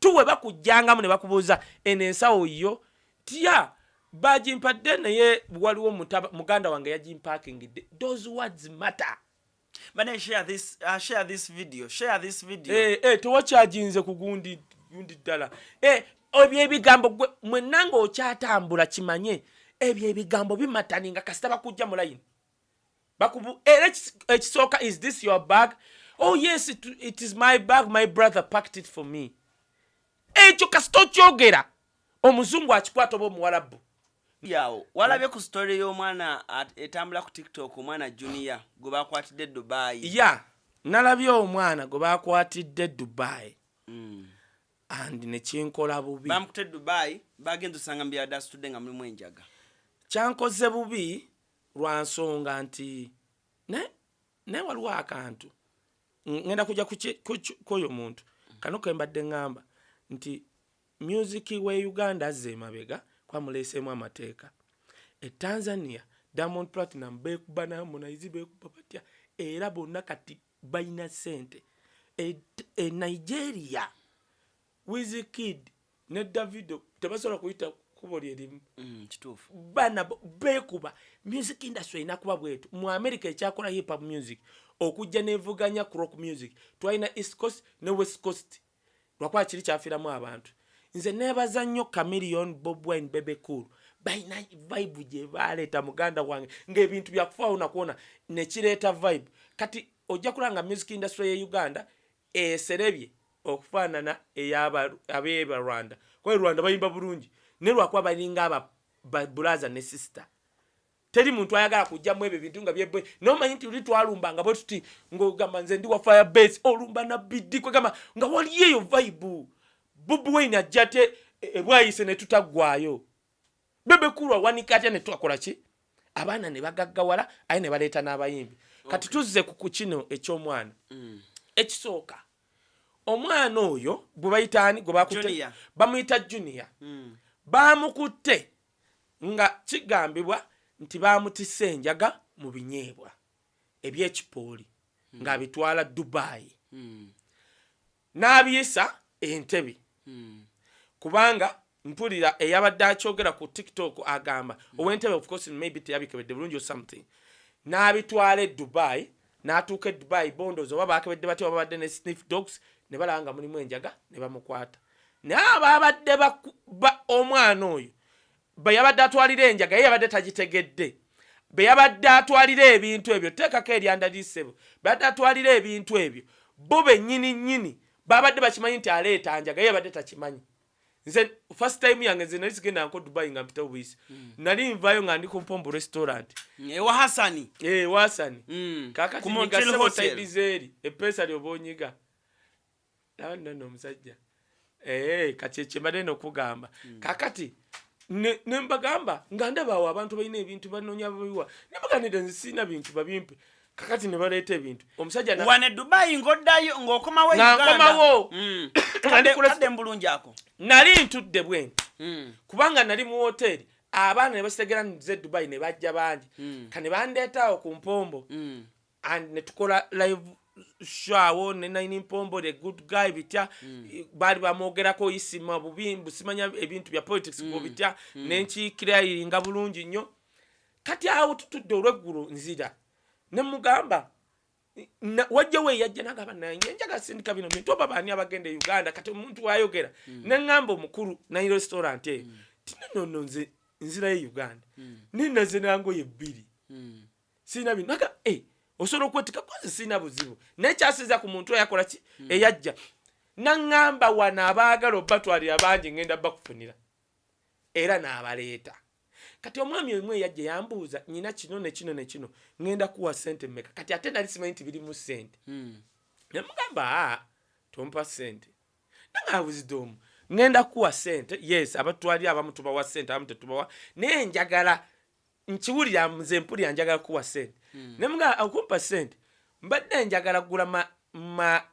Tuwe bakujjangamu ne bakubuuza, "Eno ensawo yo?" Tya bagimpadde, naye waliwo muganda wange yagimpakingidde. Those words matter. But share this, share this video, share this video. Tewakyaginze ku gundi gundi ddala. Ebyo ebigambo gwe mwenna ng'okyatambula kimanye, ebyo ebigambo bimataninga kasita bakujja mu layini bakubu. Era ekisooka, "Is this your bag?" "Oh yes, it is my bag. My brother packed it for me." Ekyo kasita okyogera, omuzungu akikwata oba omuwalabu. Yawo walabye ku story y'omwana etambula ku TikTok, omwana Junior gwe bakwatidde Dubai? Ya, nalabye omwana gwe bakwatidde Dubai and nekinkola bubi. Bamukute Dubai, bagenza osanga mubyadde asitudde nga mulimu enjaga. Kyankoze bubi lwa nsonga nti naye waliwo akantu ngenda kujja kwoyo muntu kano ke mbadde ŋŋamba nti music we Uganda azza emabega kwamuleeseemu amateeka. E Tanzania, Diamond Platinum beekuba ne Harmonize, beekuba batya, era bonna kati balina ssente. E Nigeria, Wizkid ne Davido tebasobola kuyita kkubo lyerimu. Kituufu. Bana beekuba. Music industry erina kuba bwetu. Mu America, ekyakola hip hop music okujja nevuganya ku rock music, twalina East Coast ne West Coast, lwakuba kiri kyafiiramu abantu. Nze neebaza nnyo Chameleone, Bobi Wine, Bebe Cool, balina vibe gye baleeta, muganda wange, ng'ebintu byakufaawo nakwona nekireeta vibe. Kati ojja kulaba nga music industry ye Uganda eserebye okufaanana ey'abeeba Rwanda, kuba e Rwanda bayimba bulungi, naye lwakuba balinga aba brother ne sister, teri muntu ayagala kujjamu ebyo ebintu nga byebwe. Nomanyi nti luli twalumbanga bwe tuti, ng'ogamba nze ndi wa Fire Base, olumba na biddi, kwegamba nga waliyo eyo vibe. Bobi Wine ajja te ebwayise ne tutaggwayo, Bebe Cool awanika atya ne twakola ki, abaana ne bagaggawala, aye ne baleeta n'abayimbi. Kati tuzze ku kino eky'omwana. Ekisooka, omwana oyo gwe bayitaani gwe bakutte? Junior. Bamuyita Junior. Bamukutte nga kigambibwa nti bamutisse enjaga mu binyeebwa ebyekipooli ng'abitwala Dubai, n'abiyisa Entebe, kubanga mpulira eyabadde akyogera ku TikTok agamba ow'Entebe, of course maybe teyabikebedde bulungi or something, n'abitwala e Dubai. N'atuuka e Dubai, bondos oba bakebedde batya, oba babadde ne sniff dogs, ne balaba nga mulimu enjaga ne bamukwata. Naye ababadde omwana oyo be yabadde atwalira enjaga, ye yabadde tagitegedde. Be yabadde atwalira ebintu ebyo, teekako eryandalisebo, be yabadde atwalira ebintu ebyo, bo bennyini nnyini babadde bakimanyi nti aleeta njaga, ye yabadde takimanyi. Nze first time yange, nze nali sigenda nko Dubai nga mpita buyisi, nali nvayo nga ndi ku Mpombo Restaurant. Ewa Hasani. Eh, wasani. Kakati Ku nyiga Montreal sebo. Hotel. Side zeeri epeesa lyoba onyiga, laba nno omusajja. Eh, kati ekyo mbadde nokugamba. Kakati ne mbagamba nga ndaba awo abantu balina ebintu banoonya babiwa, ne mbagamba nze sirina bintu, babimpe. Kakati ne baleeta ebintu, omusajja wane Dubai ng'oddayo ng'okomawo e Nga Uganda. nkomawo. Nga ndi Kadde mbulungi ako. Nali ntudde bwe nti, kubanga nali mu woteeri, abaana ne bakitegera nze Dubai, ne bajja bangi, ka ne bandeetaawo ku Mpombo and ne tukola live show awo ne nine Mpombo, the good guy bitya, baali bamwogerako isima bubi, busimanya ebintu bya politics mm. bitya, nenkiikirayiringa bulungi nnyo. Kati awo tutudde olweggulo, nzira ne mugamba wajjawo eyajja nagamba, "Naye njaga sindika bino bintu, oba baani abagenda e Uganda?" Kati omuntu wayogera neŋŋamba omukulu nine restaurant eyo ti, "Nono nze nzirayo e Uganda, ninaze nangoye bbiri, sirina bino." Naga, "Eh, osobola okwetika kozi, sirina buzibu." Naye kyasinza ku muntu eyakola ki, eyajja naŋŋamba, "Wano abaagala obatwalira bangi, ŋŋenda bakufunira," era n'abaleeta. Kati omwami omu eyajja yambuuza, "Nyina kino ne kino ne kino, ŋŋenda kuwa ssente mmeka?" Kati ate nali simanyi nti birimu ssente. Nemugamba, "Aa, tompa ssente." Nanga, "Wisdom, ŋŋenda kuwa ssente. Yes, abatwalira abamu tubawa ssente, abamu tetubawa, naye njagala nkiwulira, nze mpulira njagala kuwa ssente." Nemugamba, "Okumpa ssente, mbadde njagala kugula ma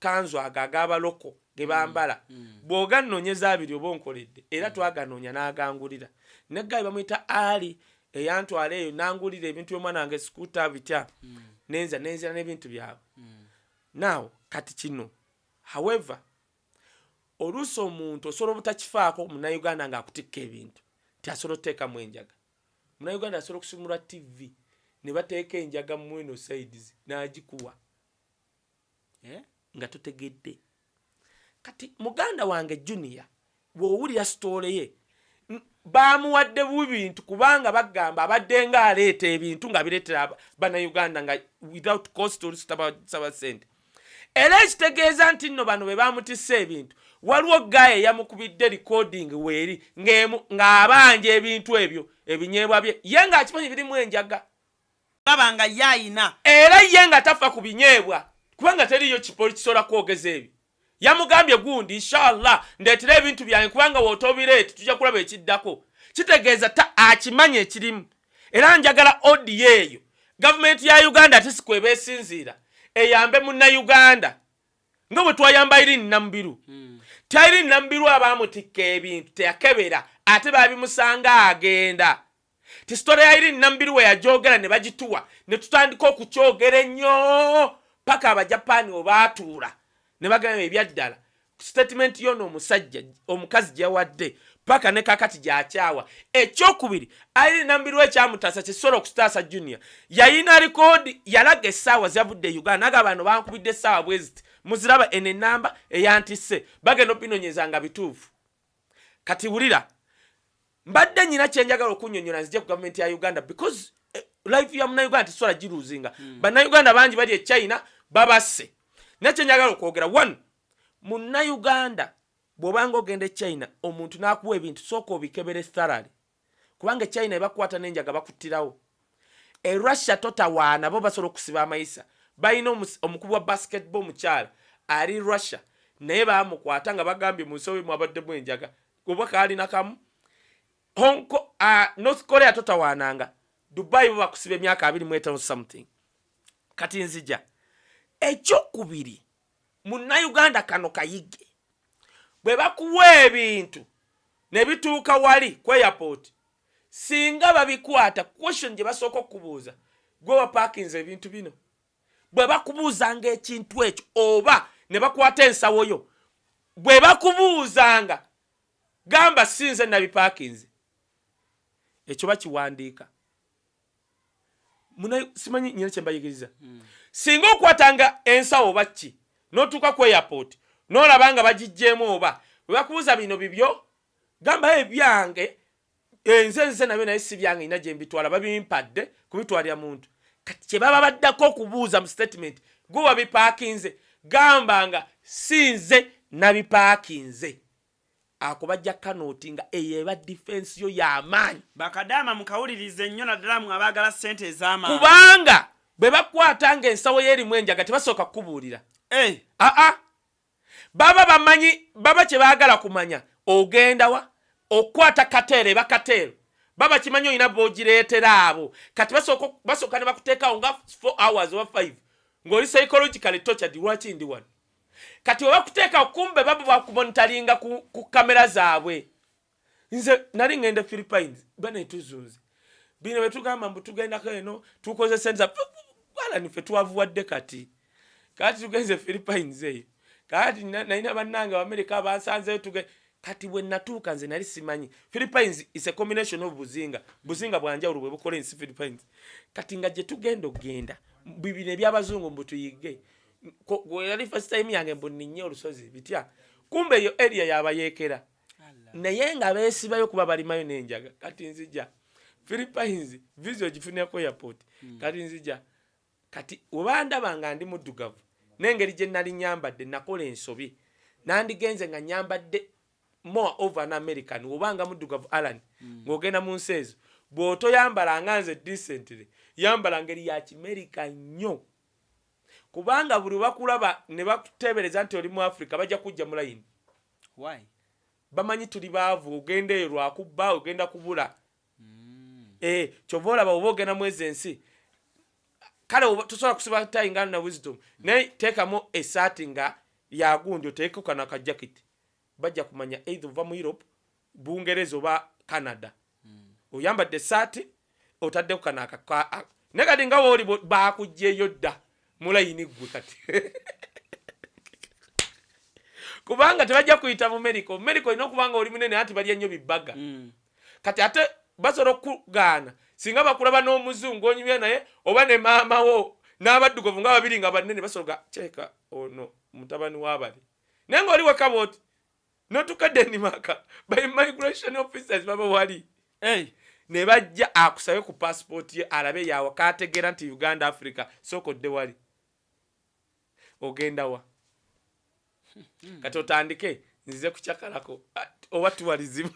kanzu ago ag'abaloko ge bambala, bw'ogannoonyeza abiri oba onkoledde." Era twaganoonya n'agangulira. Neggayi bamuyita Ali eyantwala eyo, nangulira ebintu by'omwana wange, sikuta bitya, nenza nenzira n'ebintu byabwe. Now kati kino, however, Oluusi omuntu osobola obutakifaako, Munnayuganda ng'akutikka ebintu nti asobola otuteekamu enjaga. Munnayuganda asobola okusumulwa TV ne bateeka enjaga mu eno sides n'agikuwa. Eh? Nga totegedde. Kati muganda wange Junior, bw'owulira story ye, bamuwadde bubi bintu, kubanga bagamba abadde nga aleeta ebintu nga bireetera Bannayuganda nga without cost, olusi tabasaba sente. Era ekitegeeza nti nno bano be bamutisse ebintu, waliwo guy eyamukubidde recording weeri ng'abanja ebintu ebyo, ebinyeebwa bye, ye ng'akimanyi birimu enjaga. Baba nga ye ayina. Era ye nga tafa ku binyeebwa, kubanga teriyo kipoli kisobola kwogeza ebyo. Yamugambye gundi, "Inshallah, ndeetera ebintu byange, kubanga wootobireeti tujja kulaba ekiddako." Kitegeeza ta akimanyi ekirimu. Era njagala audio eyo, gavumenti ya Uganda ate sikweba esinziira eyambe Munnayuganda nga bwe twayamba Irene Namubiru. Ti Irene Namubiru abaamutikka ebintu teyakebera, ate baabimusanga agenda. Ti story ya Irene Namubiru we yajogera ne bagituwa ne tutandika okukyogera ennyo paka Abajapaani we baatuula ne bagamba ebyaddala statement yono omusajja omukazi gyawadde paka ne kakati gyakyawa. Ekyokubiri, Irene Namubiru ekyamutaasa kisobola okutaasa Junior, yayina record, yalaga essaawa zavudde e Uganda, naga bano bankubidde essaawa bwe ziti, muziraba eno enamba eyantisse, bagenda obinonyeza nga bituufu. Kati wulira, mbadde nyina kyenjagala okunyonyola, nzije ku gavumenti ya Uganda, because life ya Munnayuganda tesobola giruzinga. Bannayuganda bangi bali e China babasse. Naye kyenjagala okwogera, one, Munnayuganda bw'obanga ogenda e China, omuntu n'akuwa ebintu, sooka obikebere thoroughly, kubanga e China ebakwata n'enjaga bakuttirawo. E Russia totawaana, bo basobola okusiba amayisa. Balina omukubi wa basketball omukyala ali Russia, naye bamukwata nga bagambye mu nsobi mwabaddemu enjaga oba kaalina kamu. Hong Kong, North Korea totawaananga. Dubai bo bakusiba emyaka 25 something. Kati nzija ekyokubiri, Munnayuganda kano kayige, bwe bakuwa ebintu ne bituuka wali ku airport, singa babikwata, question gye basooka okubuuza, "Gwe wapaakinze ebintu bino?" Bwe bakubuuzanga ekintu ekyo oba ne bakwata ensawo yo, bwe bakubuuzanga, gamba, "Si nze nabipaakinze." Ekyo bakiwandiika. Simanyi nyina kyembayigiriza. Singa okwatanga ensawo oba ki n'otuuka ku airport n'olaba nga bagijjeemu, oba bwe bakubuuza, "Bino bibyo?" gamba, "Ebyange enze nze nabyo, naye si byange, nina gye mbitwala, babimpadde kubitwalira muntu." Kati kye baba baddako okubuuza mu statement, "Gwe wabipaakinze?" gamba nga, "Si nze nabipaakinze." Ako bajja kanooti nga eyo eba defense yo y'amaanyi. Bakadaama mukawulirize nnyo, naddala mwe abaagala ssente ez'amaanyi. Kubanga bwe bakwata nga ensawo y'erimu enjaga, tebasooka kukubuulira. Eh, aa, baba bamanyi, baba kye baagala kumanya ogenda wa okukwata kateero. Eba kateero, baba kimanyi olina boogireetera abo. Kati basooka ne bakuteekawo nga 4 hours oba 5 ng'oli psychologically tortured, "Lwaki ndi wano?" Kati we bakuteekawo, kumbe baba bakumonitaringa ku kamera zaabwe. Nze nali ngenda Philippines, banetuzunze bino betugamba mbu tugendako eno tukoze sente alani, ffe twavuwadde. Kati tugenze Philippines eyo, kati nalina bannange Abamerika bansanzeyo kati bwe natuuka, nze nali simanyi Philippines is a combination of buzinga, buzinga bwanjawulo bwe bukola ensi Philippines. Kati nga gye tugenda okugenda bibino ebyabazungu mbu tuyige, yali first time yange mbu nninnye olusozi bitya, kumbe eyo area yabayeekera naye nga beesibayo kuba balimayo n'enjaga. Kati nzija Philippines, visa ogifunirako airport. Kati nzija, kati webandaba nga ndi muddugavu n'engeri gye nali nyambadde, nakola ensobi, nandigenze nga nyambadde more of an American. Obanga muddugavu Alan, ng'ogenda mu nsi ezo, bw'otoyambala nga nze decently, yambala ngeri ya Kimerika nnyo, kubanga buli bakulaba ne bakuteebereza nti oli mu Africa, bajja kujja mu layini. Why? Bamanyi tuli baavu, ogenda eyo lwakubba, ogenda kubula. Eh, kyova olaba oba ogenda mu ezo ensi, kale tosobola kusiba tayi nga na Wisdom, naye teekamu esaati nga yagundi, oteekeko kano akajakiti, bajja kumanya either ova mu Europe, Bungereza oba Canada. Oyambadde esaati, otaddeko kano naye kati nga wooli bakuggyeyo dda mu layini ggwe. Kati Kubanga tebajja kuyita mu medical. Medical olina okuba nga oli munene, anti balya nnyo bibaga. Kati ate basobola okugaana singa bakulaba n'omuzungu onyumya naye oba ne maama wo n'abaddugavu nga babiri nga banene, basobola kyeka ono mutabani w'abali, naye ng'oli weka bwoti notuka Denmark, by migration officers baba wali ne bajja akusabe ku passport ye, alabe yawa kategeera nti Uganda, Africa, sooka odde wali ogenda wa. Kati otandike nzize kukyakalako, ah, oba tourism,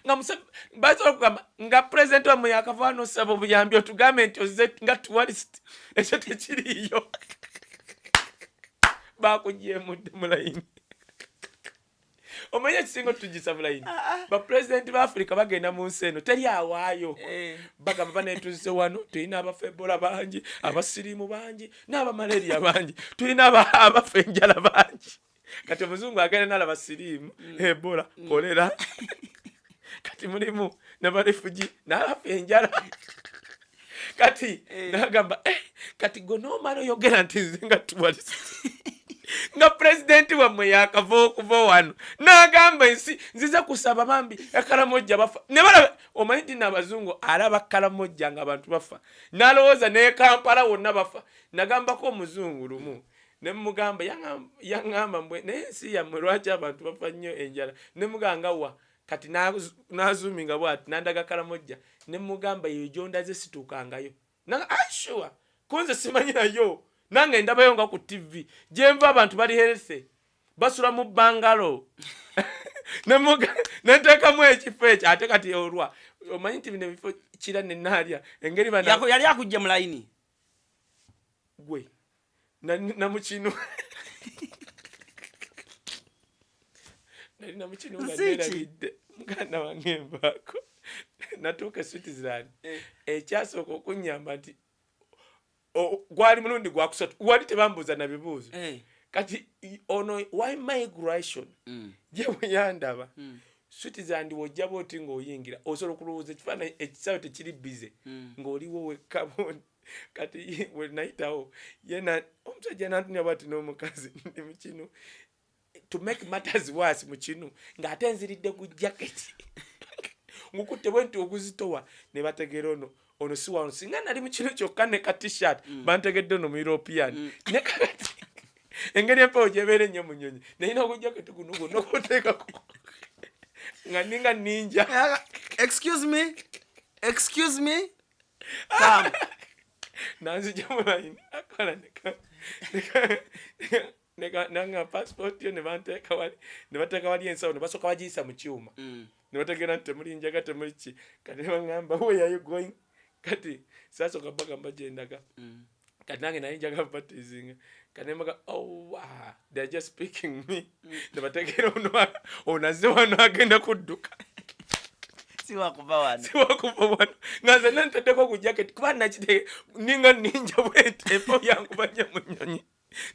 nga basobola okugamba nga pulezidenti wammwe yakava nosaba obuyambi, otugambe nti ozze nga tourist, ekyo tekiriiyo, bakugyemudde mu layini. Omanyi ekisinga otugisa mu layini, bapulezidenti ba Africa bagenda mu nsi eno, teri awaayo. Bagamba banetuze wano tulina abafa Ebola bangi, abasiriimu bangi, n'abamalaria bangi, tulina abafa enjala bangi. Kati omuzungu agenda nalaba siriimu, Ebola, kolera, kati mulimu nabarefugi n'abafa enjala. Kati nagamba, eh, kati gwe noomala oyogera nti nze nga tourist, nga pulezidenti wammwe yakava okuva wano n'agamba ensi nzize kusaba bambi ekalamojja bafa ne balaba. Omanyi nti nabazungu alaba Kalamojja nga abantu bafa, n'alowooza ne Kampala wonna bafa. Nagambako omuzungu lumu ne mugamba, yaŋŋamba mbwe naye ensi yammwe lwaki abantu bafa nnyo enjala? Ne mugamba wa kati nazuuminga bwati nandaga Kalamojja, ne mugamba eyo gyondaze situukangayo. Nanga sure, kunze simanyi nayo, nange ndabayo nga ku TV. Gyenva abantu bali healthy, basula mu bungalow. Nenteekamu ekifo ekyo. Ate kati olwa omanyi nti bino ebifo kira nenaalya engeri bana Yali akujja mu layini? Gwe namukino nali namukino nga Nsi ki? nerabidde muganda wange nvaako natuuka e Switzerland. Ekyasooka okunyamba nti gwali mulundi gwakusatu, wali tebambuuza na bibuuzo. Kati ono wa migration gye bwe yandaba, Switzerland wojja bwoti ng'oyingira osobola okulowooza ekifaananyi ekisawe tekiri busy, ng'oliwo wekka bwoti. Kati we nayitawo yena omusajja nantunya bwati n'omukazi, ndi mukinu. To make matters worse, mukinu ng'ate nziridde ku jaketi ngukutte bwe nti oguzitowa, ne bategeera ono si wano. Singa nali mukinu kyokka ne ka T-shirt, bantegedde ono mu European. Ne kakati engeri empewo gyebeera ennyo mu nnyonyi, nalina ogujaketi guno gwonna okuteekako nga ninga ninja. Excuse me, excuse me, come. Nanzija mu layini akola nanga passport yo, ne banteeka wali, ne bateeka wali ensawo, ne basooka bagiyisa mu kyuma, ne bategeera nti temuli njaga, temuli ki. Kati ne baŋŋamba, "Where are you going?" Kati saasooka bagamba gyendaga. Kati nange naye njaga batizinga. Kati ne mbaga, "Oh wow, they are just speaking me." Ne bategeera ono azze wano agenda kudduka. Siwakuva wano. Siwakuva wano. Nga nze nanteddeko ku jacket kuba nakite ninga ninja bwenti, empewo yankuba nnyo mu nnyonyi,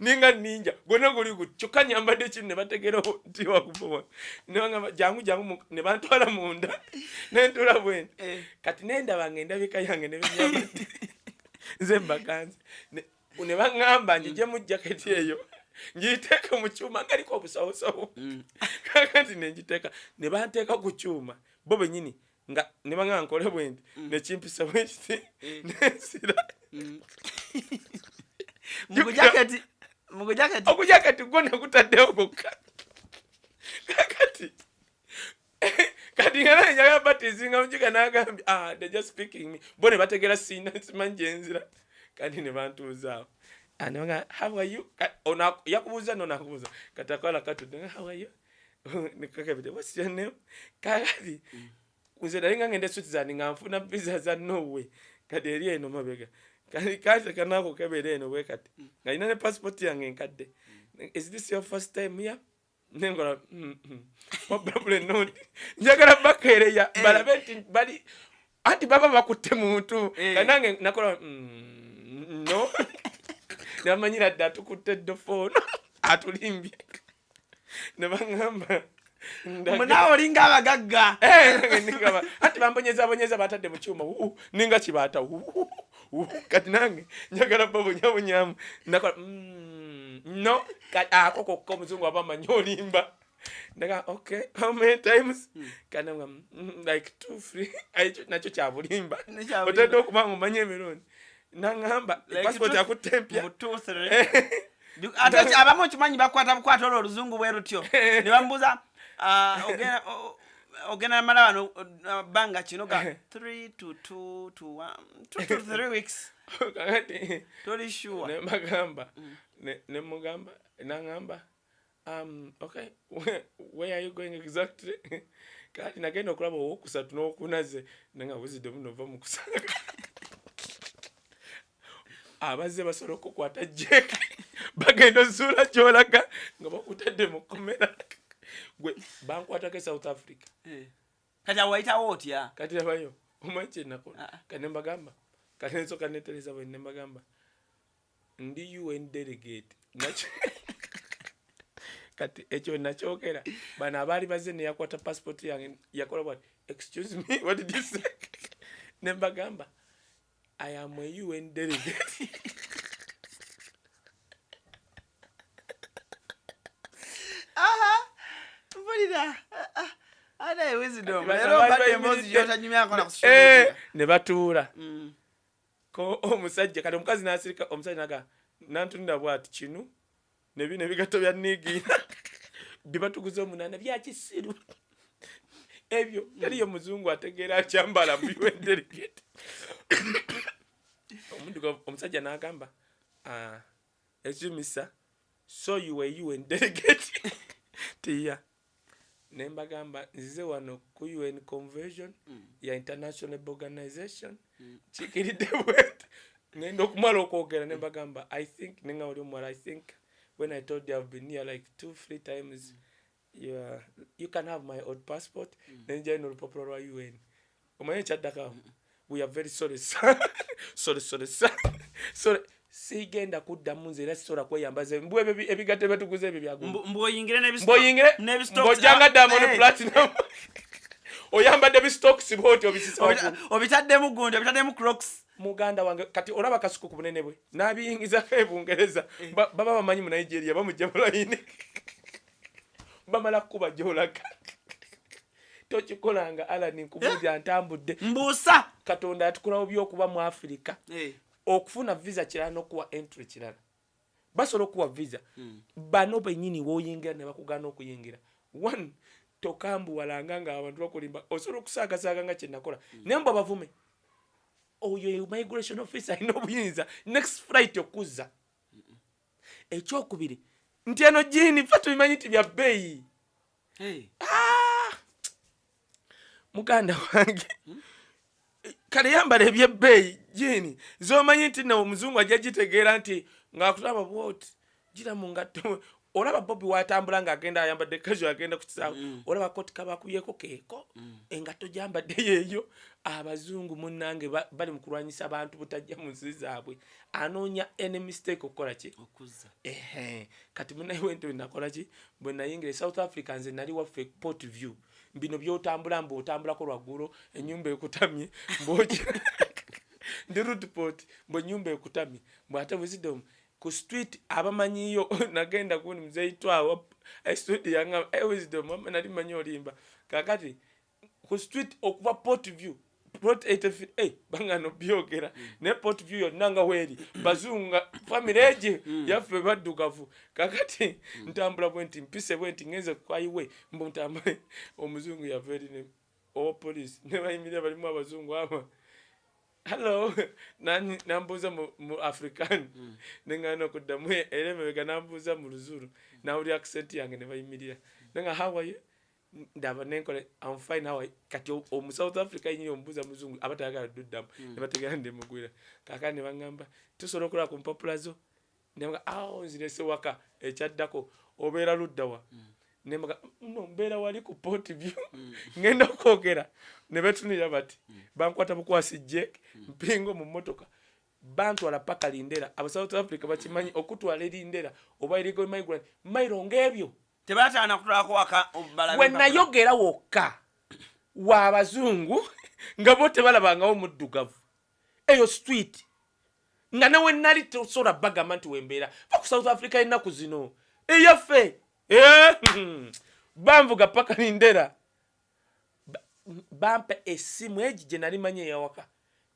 ninga ninja gwonna guli guti, kyokka nyambadde kinu. Ne bategeera nti wakuva wano, ne bagamba, "Jangu, jangu," ne bantwala munda nentuula bwenti. Kati nendaba nga endabika yange ne benyambadde nze mbaganze. Ne baŋŋamba njijemu jaketi eyo ngiyiteeke mu kyuma ngaliko obusawosawo. Kakati nengiteeka, ne banteeka ku kyuma bo benyini, nga ne baŋŋamba nkole bwendi, nekimpisa bwekiti nensira. Mugujaketi, mugujaketi. Ogujaketi gwo nagutaddewo gwokka. Kakati kati nga naye njagala batizinga mukiga, nagambye, "Ah, they just speaking me." Bo ne bategeera siina simanyi gyenzira. Kati ne bantuuzaawo. Ah, ne bagamba, "How are you?" Ono yakubuuza no nakubuuza. Kati akola katudde, "How are you?" Nekakebede, "What's your name?" Kakati nze nali nga ngenda e Switzerland nga nfuna visa za Norway. Kati eri eno mabega, kati kati kanakukebera eno bwe kati nga nina ne passport yange enkadde. "Is this your first time here?" Nenkola, "Probably not." Njagala bakeereya balabe nti bali anti baba bakutte muntu. Kanange nakola, no." Nebamanyira dde atukutte eddofoono atulimbye. Ne baŋŋamba Naawe olinga abagagga. Eh, anti bambonyezabonyeza, batadde mu kyuma ninga kibaata. Kati nange njagala babonyabonyamu. Nakola no ako kokka omuzungu aba amanyi olimba. Ndaga, okay, how many times? Kananga like two, three. Nakyo kyabulimba, otadde okuba nga omanye emirundi. Naŋŋamba passport akutte empya. Ate abamu okimanyi bakwata bukwata olwo oluzungu bwe lutyo ne bamubuuza, ah, ogenda mala wano bbanga kino ga 3 to 2 to 1, 2 to 3 weeks. Kakati toli sure. Nemagamba, nemugamba, naŋŋamba, okay, where are you going exactly? Kati nagenda okulaba owokusatu n'okunaze nanga Wisdom nova mu kusanga abazze basobola okukwata jek, bagenda ozuula gyolaga nga bakutadde mu kkomera. Gwe bankwatako e South Africa. Eh. Kati awo wayitawo otya? Kati labayo, omanyi kyenakola? Ah. Kati nembagamba, kati nsooka netereza bwe nembagamba ndi UN delegate. Kati ekyo nakyogera, bano abaali bazze neyakwata passport yange yakola bwati, "Excuse me, what did you say?" Nembagamba, "I am a UN delegate." Aha, mpulira. Ah, ate Wisdom, Bano leero abaali obadde emboozi gy'otanyumyako na ku social media. Ne batuula. Ko omusajja, kati omukazi nasirika, omusajja naga nantunira bwati, kinu nebino ebigatto bya niigiina bye batuguza omunaana byakisiru ebyo, teriyo muzungu ategeera akyambala mu UN delegate. Omuddugavu omusajja n'agamba, "Ah, excuse me sir, so you were UN delegate?" Tiya, ne mbagamba nzize wano ku UN convention ya international labour organization, kikiridde bwete. Ngenda okumala okwogera ne mbagamba, I think, nenga oli omuwala, I think when I told you I've been here like two, three times, you can have my old passport. Nenjayo n'olupapula lwa UN. Omanyi ekyaddako? "We are very sorry sir, sorry, sorry sir, sorry." Sigenda kuddamu nze, era sisobola kweyambaza mbu ebyo ebigatto byetuguze ebyo byagu Mbu oyingire mbw'oyingire mbw'ojjanga Diamond Platinum, oyambadde bistocks bwoti obisisa waggulu. Obitaddemu gundi, obitaddemu Crocs. Muganda wange, kati olaba Kasuku ku bunene bwe n'abiyingizako e Bungereza. Baba bamanyi mu Nigeria bamujja mu layini, bamala kukuba gyolaga. Tokikolanga, Alan, nkubuulira ntambudde. Mbuusa. Katonda yatukolawo byokuba mu Afirika. Okufuna visa kirala n'okuwa entry kirala. Basobola okuwa visa, bano benyini woyingira ne bakugaana okuyingira. One, tokambuwalanga nga abantu bakulimba. Osobola okusaagasaaga nga kyenakola, naye mbw abavume oyo migration officer alina obuyinza next flight okuzza. Ekyokubiri nti eno jean fe tubimanyi nti bya bbeeyi. Muganda wange, kale yambala ebyebbeeyi, jean zomanyi nti nawe omuzungu ajja gitegeera nti ng'akutaba bwoti gira mu ngatto. Olaba Bobi watambula ng'agenda ayambadde casual, agenda ku kisaawe, olaba koti kabakubyeko keeko, engatto gyambadde yeeyo. Abazungu munnange bali mu kulwanyisa abantu butajja mu nsi zaabwe, anoonya any mistake okukola ki? Okuzza. Ehe, kati munaye wento nakola ki? Bwe nayingira e South Africa, nze nali waffe Port View, bino byotambula mbu otambulako lwaggulo, ennyumba ekutamye, mbwoki ndi Roodepoort, mbwe ennyumba ekutamye, mbwe ate Wisdom ku street abamanyiyo. Nagenda gundi muzeitwawo street yangamba, "Hey, Wisdom, mama nali manyi olimba." Kakati ku street okuva Port View, Port 83, hey, bangano byogera naye Port View yonna nga weeri bazungu nga family egi yaffe baddugavu. Kakati ntambula bwe nti mpise bwe nti ngenze ku highway, mbu ntambule, omuzungu yava eri owa police ne bayimirira, balimu abazungu abo, "Hello." Nambuuza mu African, neŋŋaana okuddamu, era emabega nambuuza mu Luzulu, nawulira accent yange ne bayimirira, nenga, "How are you?" Ndaba nenkola, "I'm fine, how are you?" Kati omu South Africa yenyini omubuuza muzungu aba tayagala duddamu, ne bategeera ndi mugwira. Kaakati ne baŋŋamba, "Tusobola okulaba ku mpapula zo?" Nembaga, "Awo nzirese waka." Ekyaddako, "Obeera luddawa?" Nembaga, "No, mbeera wali ku Port View." Ngenda okwogera ne betunira bati, bankwata bukwasi jek mpingo mu mmotoka, bantwala paka Lindela. Aba South Africa bakimanyi okutwala e Lindela oba illegal migrant mairo ng'ebyo. Tebatana kutwalako waka balabe. We nayogera wokka waabazungu nga bo tebalabangawo muddugavu eyo street, nga newe nali tosobola bagamba nti wembeera va ku South Africa. Ennaku zino eyaffe, eh, banvuga paka Lindera. Bampa essimu egi gye nali manyi eyawaka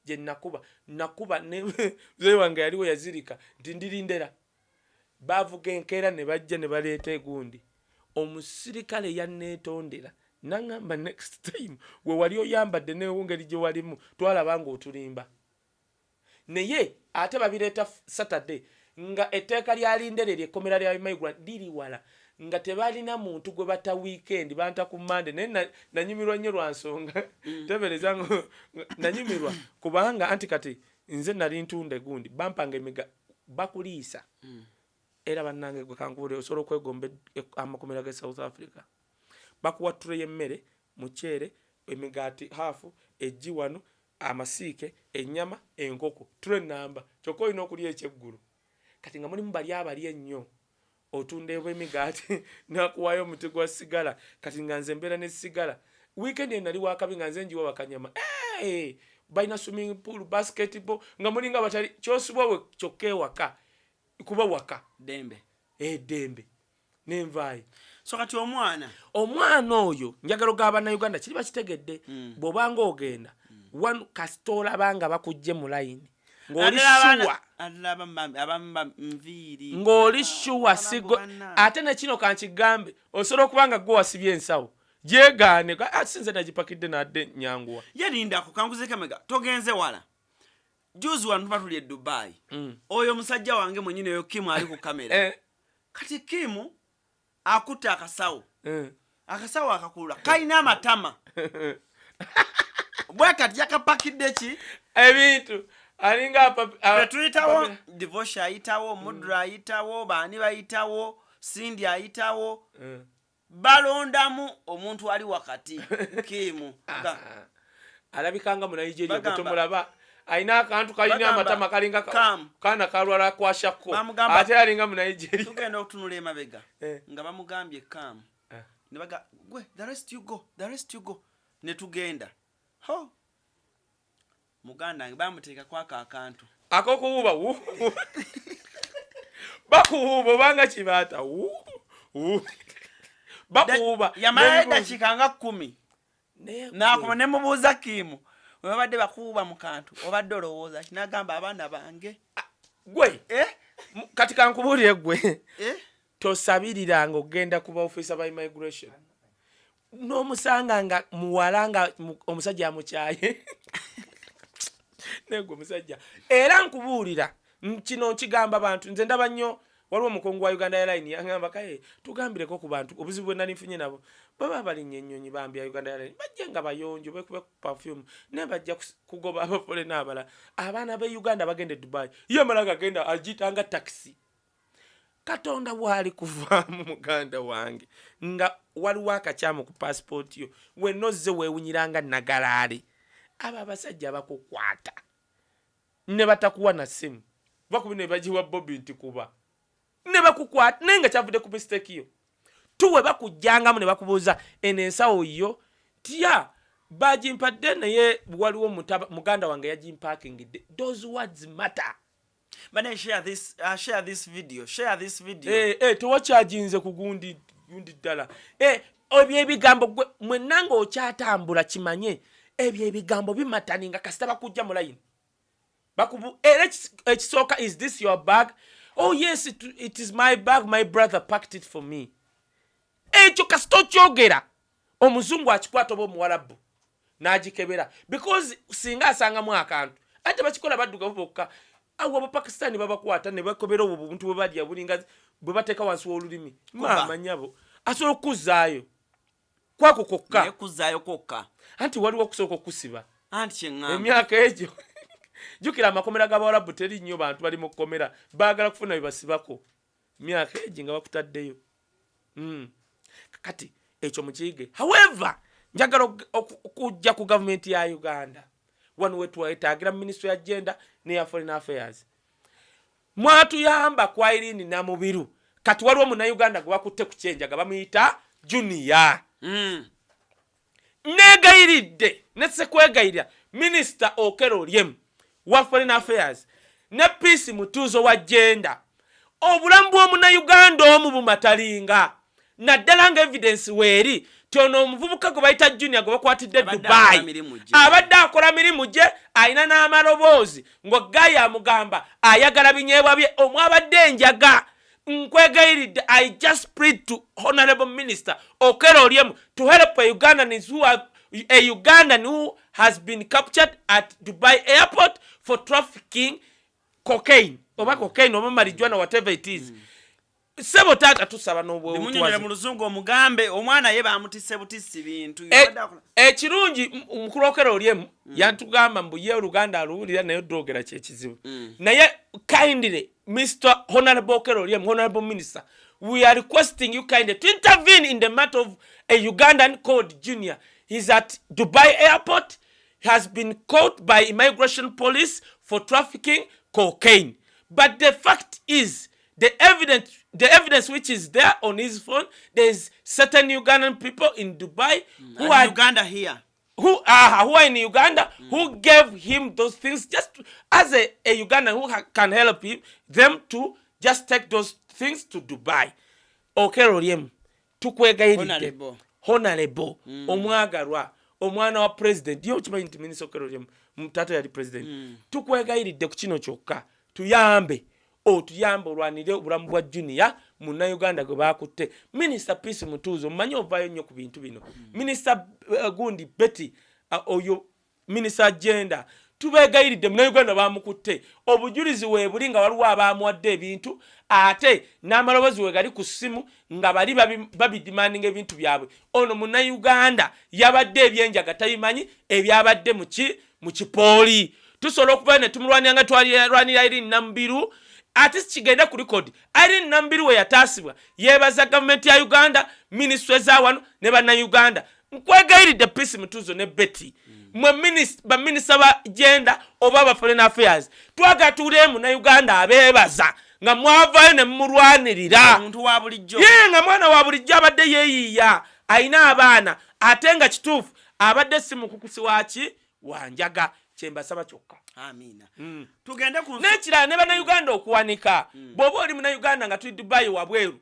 gye nakuba nakuba ne muzeeyi wange yaliwo yazirika nti ndirindera. Bavuga enkeera ne bajja ne baleeta egundi. Omusirikale yanneetondera naŋŋamba, "Next time we wali oyambadde nengeri gye walimu twalaba ng'otulimba." Naye ate babireeta Saturday, nga etteeka lya Lindera eryekkomera lya migrant liri wala, nga tebalina muntu gwe bata weekend, banta ku Mande. Naye nanyumirwa nnyo lwa nsonga tebereza nga nanyumirwa kubanga anti kati nze nali ntunda egundi, bampanga emiga bakuliisa. Era bannange, gwe kankubuulire, osobola okwegomba amakomera ge South Africa. Bakuwa tray y'emmere, muceere, emigaati half, eggi wano, amasiike, ennyama, enkoko, tray namba, kyokka olina okulya ekyeggulu. Kati nga mulimu bali abali ennyo, otunda emigaati nakuwaayo omuti gwa sigala. Kati nga nze mbeera ne sigala weekend eno nali wakabi, nga nze njiwa bakanyama. Hey, balina swimming pool, basketball, nga mulinga batali kyosubwa we kyokka ewaka kuba waka. Dembe. Eddembe nenvaayo. So kati omwana Omwana oyo njagala ogaba bannayuganda kiri bakitegedde. Bw'obanga ogenda one, kasita olaba nga bakujje mu layini ng'oli sure Addala abamu nviiri. Ng'oli sure sigo. Bannange. Ate nekino kankigambe, osobola okuba nga gwe wasibye ensawo gyegaane, "Ah, sinze nagipakidde nadde nyanguwa." Ye lindako kankuzeko emega, togenze wala. Juzi wano tuba tuli e Dubai, oyo omusajja wange mwenyini oyo Kimu ali ku kamera. Kati Kimu akutte akasawo, akasawo akakulula kalina amatama bwe kati yakapakidde ki? Ebintu alinga Fe tuyitawo, Divoshi ayitawo, Mudra ayitawo, baani bayitawo, Sindi ayitawo. Balondamu omuntu ali wakati, Kimu. Alabika nga mu Nigeria. Bagamba- Gwe tomulaba alina akantu kalina Bagamba, amatama kalinga Kam. kaana kalwala kwashakko. Bamugamba- Ate alinga mu Nigeria. Tugenda okutunula emabega nga bamugambye kam. Ne baga gwe, "The rest you go, the rest you go." Ne tugenda ho, muganda wange bamuteekako ako akantu. Akokuwuuba wu bakuwuuba obanga kibaata wu wu bakuwuuba. Yamalayo N'ebibuuzo. eddakiika nga 10. Naye Nakoma ne mubuuza, "Kiimu, we babadde bakuwuuba mu kantu obadde olowooza ki?" Nagamba, "Abaana bange." Gwe Eh? Kati kankubuulire gwe, Eh? tosabiriranga okugenda ku baofisa ba immigration n'omusanga nga muwala nga omusajja amukyaye. Negwe omusajja, era nkubuulira, kino nkigamba bantu, nze ndaba nnyo waliwo omukungu wa Uganda Airline yaŋŋamba, "Kaye tugambireko ku bantu obuzibu bwe nali nfunye nabo. Baba balinnya ennyonyi bambi ya Uganda Airline, bajje nga bayonjo, bekube perfume, naye bajja kugoba abafole n'abalala." Abaana b'e Uganda bagenda e Dubai, ye amala gagenda agiyitanga takisi. Katonda bw'ali kuvaamu, muganda wange, nga waliwo akakyamu ku pasipooti yo, wenna ozze weewunyiranga nagalaale. Abo abasajja bakukwata ne batakuwa na ssimu, bakubi ne bagiwa Bobi nti kuba ne bakukwata, naye nga kyavudde ku mistake yo. Tuwe bakujjangamu ne bakubuuza, "Eno ensawo yo?" Tya bagimpadde, naye waliwo muganda wange yagimpakingidde. Those words matter. Bane, share this, share this video, share this video. Tewakyaginze ku gundi gundi ddala. Ebyo ebigambo gwe mwenna ng'okyatambula kimanye ebyo ebigambo bimatteringa kasita bakujja mu line. Bakubu era ekisooka, "Is this your bag?" "Oh yes, it is my bag. My brother packed it for me." Ekyo kasita okyogera, omuzungu akikwata oba omuwalabu n'agikebera, because singa asangamu akantu. Ate bakikola baddugavu bokka? Awo Abapakisitaani babakwata ne bakebera obwo buntu bwe balya bulinga bwe bateeka wansi w'olulimi. Maama nyabo, asobola okukuzaayo kwako kwokka. Naye kuzzaayo kwokka. Anti waliwo okusooka okusiba. Anti kyeŋŋamba. Emyaka egyo, jjukira amakomera g'abawalabu teri nnyo bantu bali mu kkomera, baagala kufuna bye basibako myaka egi nga bakutaddeyo. Kati ekyo mukiyige. However, njagala okujja ku gavumenti ya Uganda wano wetwetaagira ministry ya gender neya foreign affairs. Mwatuyamba ku Irene Namubiru. Kati waliwo Munnayuganda gwe bakutte ku kyenjaga, bamuyita Junior. Neegayiridde nesekwegayirira Minisita Okello Oryem wa Foreign Affairs ne Peace Mutuuzo wa Gender. Obulamu bw'Omunnayuganda omu bumatalinga, naddala nga evidence weeri ti ono omuvubuka gwe bayita Junior gwe bakwatidde Abadde Dubai akola mirimu gye. Abadde akola mirimu gye, alina n'amaloboozi ng'ogayi amugamba ayagala binyeebwa bye omwabadde enjaga. Nkwegayiridde, I just plead to Honorable Minister Okello Oryem to help a Ugandan who are, a Ugandan who has been captured at Dubai airport for trafficking cocaine, oba cocaine oba marijuana, whatever it is. Sebo taata, tusaba Munyonyole n'obwewutwaze. mu Luzungu omugambe omwana ye bamutisse butisi bintu. Yabadde Ekirungi mukulu Okello Oryem yatugamba mbu ye Oluganda aluwulira, naye odwogera kyekizibu. Naye kindly, Mr Honorable Okello Oryem, Honorable Minister, we are requesting you kindly to intervene in the matter of a Ugandan called Junior. He's at Dubai airport, has been caught by immigration police for trafficking cocaine, but the fact is the evidence which is there on his phone, there's certain Ugandan people in Dubai who And are Uganda here. who are in Uganda who gave him those things just as a Ugandan who can help them to just take those things to Dubai. Okello Oryem, tukwegayiridde. Honorable. Honorable omwagalwa, omwana wa president, yo okimanyi nti Minisita Okello Oryem taata yali president. Tukwegayiridde ku kino kyokka, tuyambe, otuyambe olwanire obulamu bwa Junior Munnayuganda gwe bakutte. Minisita Peace Mutuuzo, omumanyi ovaayo nnyo ku bintu bino. Minisita gundi Betty, oyo Minisita Gender, tubeegayiridde, Munnayuganda bamukutte, obujulizi weebuli nga waliwo abamuwadde ebintu, ate n'amaloboozi we gali ku ssimu nga bali babidemandinga ebintu byabwe. Ono Munnayuganda yabadde ebyenjaga tabimanyi, ebyabadde muki mu kipooli. Tusobola okuvayo ne tumulwanira nga twalwanira Irene Namubiru, ate kigende ku record. Irene Namubiru we yataasibwa yeebaza gavumenti ya Uganda, minisitule za wano ne Bannayuganda. Nkwegayiridde, Peace Mutuuzo ne Betty, mwe baminisita ba Gender oba ba Foreign Affairs, twagala tuwulire Munnayuganda abeebaza nga mwavaayo ne mumulwanirira. Omuntu wa bulijjo. Ye nga mwana wa bulijjo abadde yeeyiiya, ayina abaana, ate nga kituufu abadde si mukukusi waki wanjaga. Kyembasaba kyokka. Amiina. Tugende ku N'ekirala, ne Bannayuganda okuwanika, bw'oba oli Munnayuganda nga tuli Dubayi wabweru,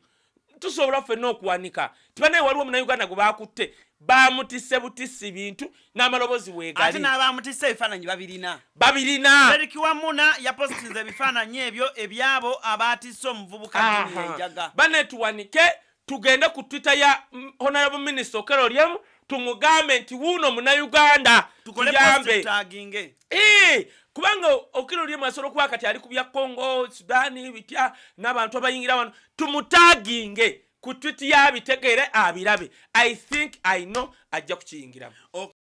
tusobola ffenna okuwanika tibanaye waliwo Munnayuganda gwe bakutte, bamutisse butisi bintu n'amaloboozi Ate weegali. N'abamutisse ebifaananyi babirina. Babirina. Eric Wamuna yapositinze ebifaananyi ebyo ebyabo abatisse omuvubuka Junior enjaga. Bane, tuwanike, tugende ku Twitter ya Honorable Minister Okello Oryem, tumugambe nti wuuno Munnayuganda, Tukole tuyambe. post taginge. Kubanga Okello Oryem asobola okuba kati ali ku bya Congo, Sudaani, bitya n'abantu abayingira wano. Tumutaginge ku tweet yabitegeere abirabe. I think I know ajja kukiyingiramu. Okay.